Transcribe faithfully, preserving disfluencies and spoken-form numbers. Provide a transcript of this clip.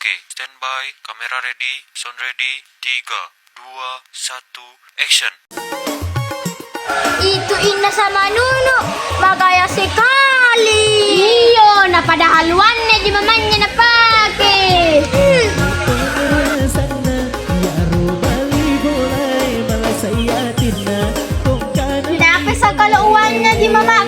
Oke, standby, kamera ready, sound ready, tiga, dua, satu, action. Itu inna sama Nunu, magaya sekali. Iyo, na padahal wanne ji mamanya napake. Kenapa sa kalau uangnya ji mama